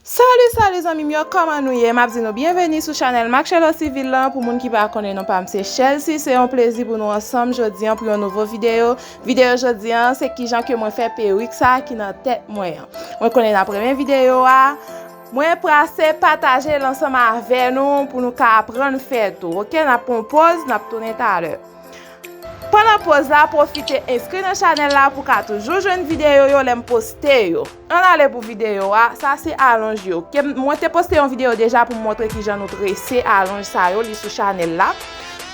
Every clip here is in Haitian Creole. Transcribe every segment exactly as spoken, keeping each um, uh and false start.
Salut, salut zanmi m yo, kòman nou ye? M ap di nou byenveni sou chanèl Mak Chèlò Civil lan. Pou moun ki pa konnen non pa m se Chelsea, se yon plezi pou nou ansanm jodi an pou yon nouvo videyo. Videyo jodi an se kijan ke mwen fè perik sa ki nan tèt mwen an. Mwen konnen n ap renmen videyo a. Mwen prase pataje l ansanm avè nou pou nou ka aprann fè tou. Oke, n ap pran yon poz, n ap tounen talè. Pandan poz la, pwofite enskri nan chanèl la pou ka toujou jwenn videyo yo lè m poste yo. Ann ale pou videyo a, sa se alonj yo. Ke m- mwen te poste yon videyo deja pou m montre kijan nou trese alonj sa yo, li sou chanèl la.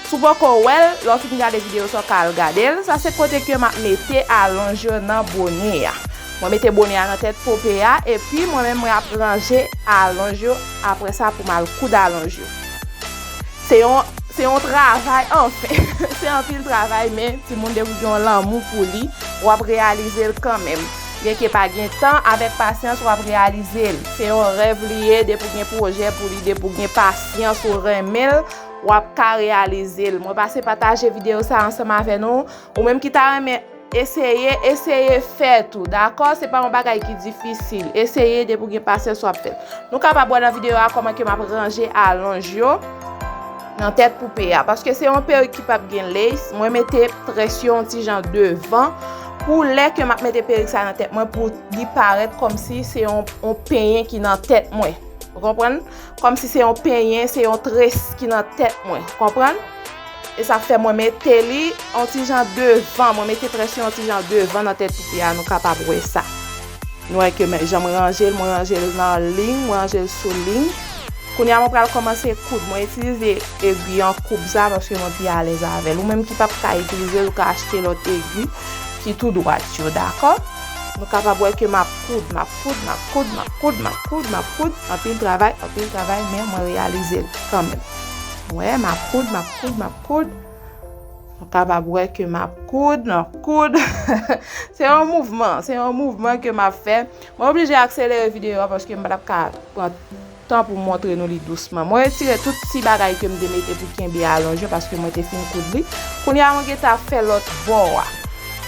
Si w poko wè l, lè w fin gade videyo sa w ka al gade l. Sa se kote ke m ap mete alonj yo nan bonè a. Mwen mete bonè a nan tèt pope a, epi mwen menm mwen ap ranje alonj yo apre sa pou m al koud alonj yo. Se yon, se yon travay, anfen, se anpil travay, men timoun depi w gen yon lanmou pou li, w ap reyalize l kanmenm. Byenke pa gen tan, avèk pasyans, w ap reyalize l. Se yon rèv li ye, depi w gen pwojè pou li, depi w gen pasyans, ou renmen l, w ap ka reyalize l. Mwen pase pataje videyo sa ansanm avè nou. Ou menm ki ta renmen eseye, eseye fè tou, dakò? Se pa yon bagay ki difisil. Eseye, depi w gen pasyans, w ap fè l. Nou kapab wè nan videyo a kòman ke m ap ranje alonj yo nan tèt poupe a. Paske se yon perik ki p ap gen lace, mwen mete très yo yon ti jan devan pou lè ke m ap mete perik sa nan tèt mwen, pou li parèt kòmsi se yon, yon penyen ki nan tèt mwen. Ou konprann? Kòmsi se yon penyen, se yon très ki nan tèt mwen. Konprann? E sa fè mwen mete li yon ti jan devan. Mwen mete très yo yon ti jan devan nan tèt poupe a, nou kapab wè sa. Nou wè ke men- jan mwen ranje l, mwen ranje l nan liy, mwen ranje l sou liy. Kounye a mwen pral kòmanse koud. Mwen itilize egi an koub sa paske mwen pi alèz avè l. Ou menm ki p ap ka itilize l, ou ka achte lòt egi ki tou dwat yo, dakò? Nou kapab wè ke m ap koud, m ap koud, m ap koud, m ap koud, m ap koud, m ap koud. Anpil travay, anpil travay, men mwen reyalize l kanmenm. Wè, m ap koud, m ap koud, m ap koud. Nou kapab wè ke m ap koud, m ap koud. Se yon mouvman, se yon mouvman ke m ap fè. Mwen oblije akselere videyo a paske m pa t ap ka pran tan pou m montre nou li dousman. Mwen retire tout ti bagay ke m te mete pou kenbe alonj yo paske mwen te fin koud li. Kounye a mwen gentan ap fè lòt bò a.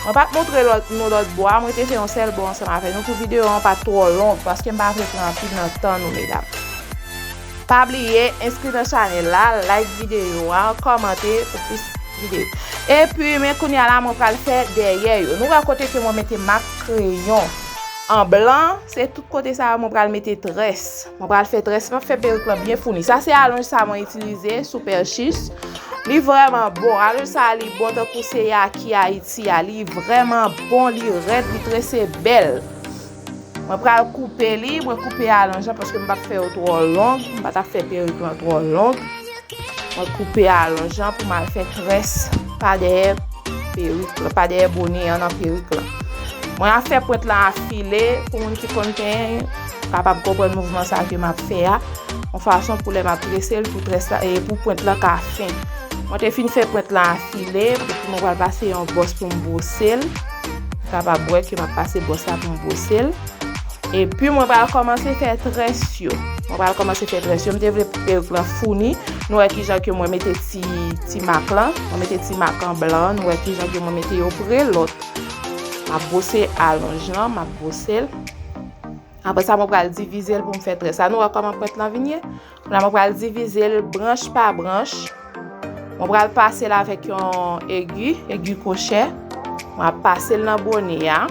Mwen pa t montre lòt, nou lòt bò a, mwen te fè yon sèl bò ansanm avè nou pou videyo an pa twò long paske m pa vle pran anpil nan tan nou, medam. Pa bliye enskri nan chanèl la, like videyo a, kòmante pou plis videyo. Epi, men kounye a la, mwen pral fè dèyè yo. Nou wè kote ke mwen mete mak kreyon an blan, se tout kote sa yo mwen pral mete très. Mwen pral fè très, mwen fè perik lan byen founi. Sa se alonj sa mwen itilize, Super Chic. Li vrèman bon. Alonj sa li bon tankou se Yaki Ayiti a. Li vrèman bon, li rèd, li trese bèl. Mwen pral koupe li, mwen koupe alonj lan paske m pa t fè yo twò long, m pa t ap fè perik lan twò long. Mwen koupe alonj lan pou m al fè très pa dèyè perik lan, pa dèyè bonè an nan perik lan. Mwen ap fè pwent lan afile, pou moun ki konn penyen, kapab konprann mouvman sa ke m ap fè a. Yon fason pou lè m ap trese l, pou très la, e pou pwent lan ka fen. Mwen te fin fè pwent lan afile, epi mwen pral pase yon bwòs pou m bwose l. Ou kapab wè ke m ap pase bwòs la pou m bwose l. Epi mwen pral kòmanse fè très yo. Mwen pral kòmanse fè très yo. M te vle perik lan founi. Nou wè kijan ke mwen mete ti, ti mak lan. Mwen mete ti mak an blan. Nou wè kijan ke mwen mete yo pre lòt. M ap bwose alonj lan, m ap bwose l. Apre sa, mwen pral divize l pou m fè très la. Nou wè kòman pwent lan vin ye? Kounye a, mwen pral divize l branch pa branch. Mwen pral pase l avèk yon egi, egi kwochè. Mwen ap pase l nan bonè a.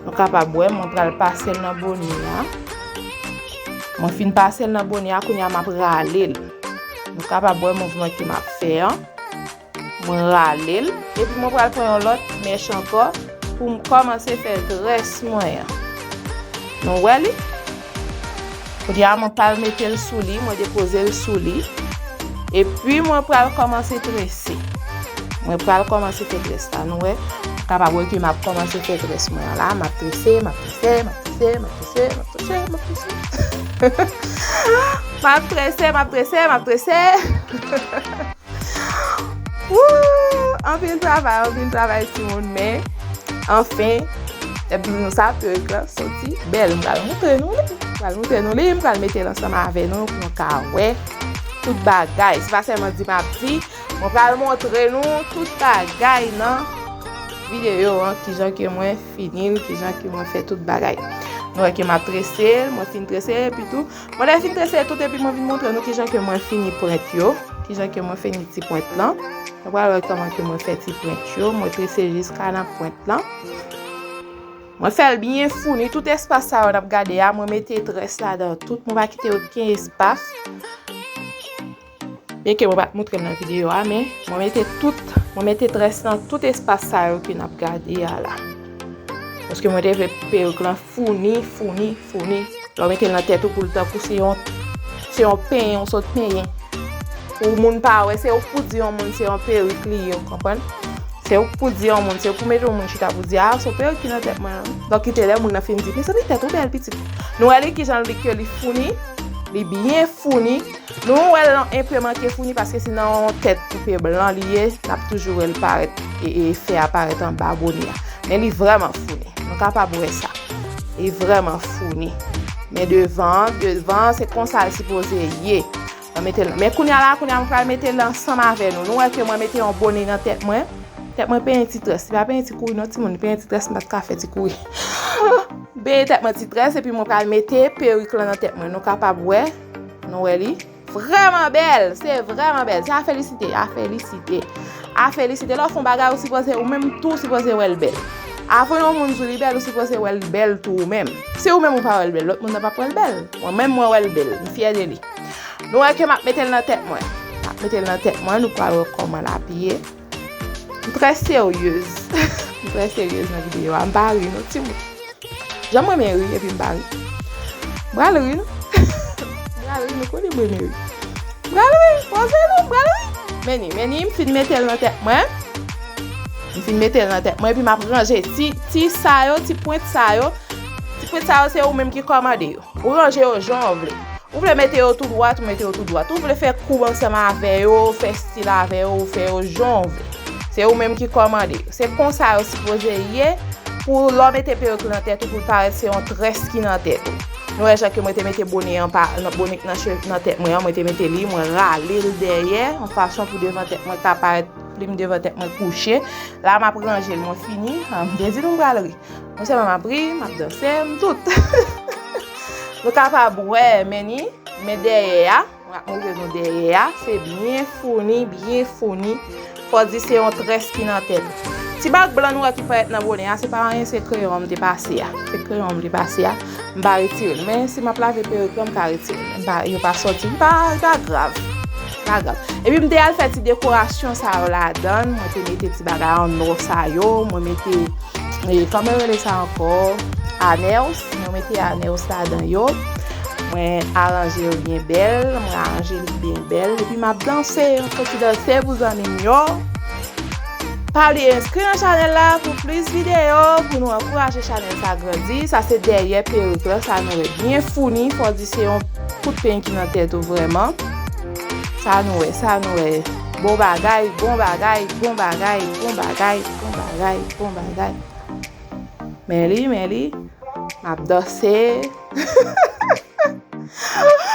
Nou kapab wè, mwen pral pase l nan bonè a. Mwen fin pase l nan bonè a, kounye a, m ap rale l. Nou kapab wè mouvman ke m ap fè an. Mwen rale l, epi mwen pral pran yon lòt mèch ankò pou m kòmanse fè très mwen an. Nou wè li? Kounye a, mwen pral mete l sou li, mwen depoze l sou li. Epi mwen pral kòmanse trese. Mwen pral kòmanse fè très la, nou wè? Ou kapab wè ke m ap kòmanse fè très mwen an la, m ap trese, m ap trese, m ap trese, m ap trese, m ap trese, m ap trese. M ap trese, m ap trese, m ap trese. Woo! Anpil travay, anpil travay, timoun, men anfen, epi nou sa, perik lan soti bèl. M pral montre nou li. M pral montre nou li, m pral mete l ansanm avè nou pou nou ka wè tout bagay. Se pa sèlman di m ap di, mwen pral montre nou tout bagay nan videyo an, kijan ke mwen fini l, kijan ke mwen fè tout bagay. Nou wè ke m ap trese l, mwen fin trese l, epi tou, mwen lè fin trese l tout, epi mwen vin montre nou kijan ke mwen fini pwent yo, kijan ke mwen fini ti pwent lan. Nou pral wè kòman ke mwen fè ti pwent yo, mwen trese jiska nan pwent lan. Mwen fè l byen founi, tout espas sa yo n ap gade a, mwen mete très ladan tout, mwen pa kite okenn espas. Byenke mwen pa t montre l nan videyo a, men mwen mete tout, mwen mete très nan tout espas sa yo ke n ap gade a la. Paske mwen te vle perik lan founi, founi, founi. Lè w mete l nan tèt ou pou l tankou se yon, se yon penyen, yon sòt penyen. Pou moun pa wè, se ou k pou di yon moun se yon perik li ye, ou konprann? Se ou k pou di yon moun, se ou k pou mete yon moun chita pou di, "Ah, se yon perik ki nan tèt mwen an." Donk, kite lè moun nan fin di, "Mezanmi, tèt ou bèl, pitit." Nou wè li kijan li ke li founi, li byen founi. Nou wè l enpe manke founi paske se nan yon tèt koupe blan li ye, n ap toujou wè l parèt e, e fè a parèt anba bone a. Men li vrèman founi. Nou kapab wè sa. Li vrèman founi. Men devan, devan, se konsa l sipoze ye. Mwen mete l, men kounye a la, kounye a mwen pral mete l ansanm avè nou. Nou wè ke mwen mete yon bone nan tèt mwen. Tèt mwen penyen ti très. Li pa penyen ti kouri non, timoun. Li penyen ti très, m pa t ka fè ti kouri. Penyen tèt mwen ti très, epi mwen pral mete perik lan nan tèt mwen. Nou kapab wè. Nou wè li. Vrèman bèl. Se vrèman bèl. Se a felisite. A felisite. A felisite. Lè w fè yon bagay, ou sipoze, ou menm tou, ou sipoze wè l bèl. Avan yon moun di w li bèl, ou sipoze wè l bèl tou ou menm. Si ou menm ou pa wè l bèl, lòt moun nan p ap wè l bèl. Mwen menm, mwen wè l bèl. M fyè de li. Nou wè ke m ap mete l nan tèt mwen. M ap mete l nan tèt mwen, nou pral wè kòman l ap ye. M trè seryez. M trè seryez nan videyo a. M pa ri non, timoun. Jan m renmen ri epi m pa ri. M pral ri non. M pral ri, nou konnen m renmen ri. M pral ri, poze nou, m pral ri. Men ni, men ni, m fin mete l nan tèt mwen. M fin mete l nan tèt mwen, epi m ap ranje ti, ti sa yo, ti pwent sa yo. Ti pwent sa yo, se ou menm ki kòmande yo. Ou ranje yo jan w vle. Ou vle mete yo tou dwat, ou mete yo tou dwat. Ou vle fè koub ansanm avè yo, fè stil avè yo, ou fè yo jan w vle. Se ou menm ki kòmande yo. Se konsa yo sipoze ye pou lè w mete perik nan tèt ou, pou l parèt se yon très ki nan tèt ou. Nou wè jan ke mwen te mete bone an pa, nan, bone k nan che-, nan tèt mwen an, mwen te mete li, mwen rale l dèyè, yon fason pou devan tèt mwen ka parèt plim devan tèt mwen kouche. La, m ap ranje l, mwen fini. Ah, m te di nou m pral ri. Non sèlman m ap ri, m ap danse, m tout. Nou kapab wè, men ni, men dèyè a, m ap montre nou dèyè a, se byen founi, byen founi. Fò di se yon très ki nan tèt. Ti bag blan nou wè ki parèt nan bone a, se pa anyen, se kreyon m te pase a. Se kreyon m te pase a. M pa retire l. Men si m ap lave perik lan, m ka retire l. M pa, yo pa sòti. Li pa, li pa grav. Li pa grav. Epi m te al fè ti dekorasyon sa yo ladan l. Mwen te mete ti bagay an nò sa yo. Mwen mete, e, kòman yo rele sa ankò? Anèls. Mwen mete anèls ladan yo. Mwen aranje yo byen bèl. Mwen aranje li byen bèl. Epi m ap danse. Yon ti danse pou zanmi m yo. Pa bliye enskri nan chanèl la pou plis videyo, pou nou ankouraje chanèl sa grandi. Sa se dèyè perik lan, sa nou wè byen founi, fò di se yon kout peny ki nan tèt ou vrèman. Sa nou wè, sa nou wè. Bon bagay, bon bagay, bon bagay, bon bagay, bon bagay, bon bagay. Men li, men li, m ap danse.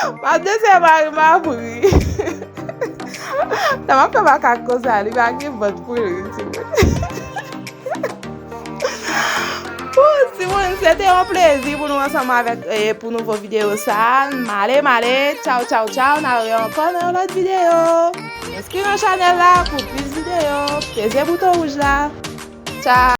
M ap danse mari m ap ri. Sa m ap fè makak konsa, li pa gen vant pou l ri, timoun. Wou, timoun, se te yon plezi pou nou ansanm avèk, eh, pou nouvo videyo sa. M ale, m ale. Tchaw, tchaw, tchaw. N a wè ankò nan yon lòt videyo. Enskri nan chanèl la pou plis videyo. Peze bouton wouj la. Tchaw.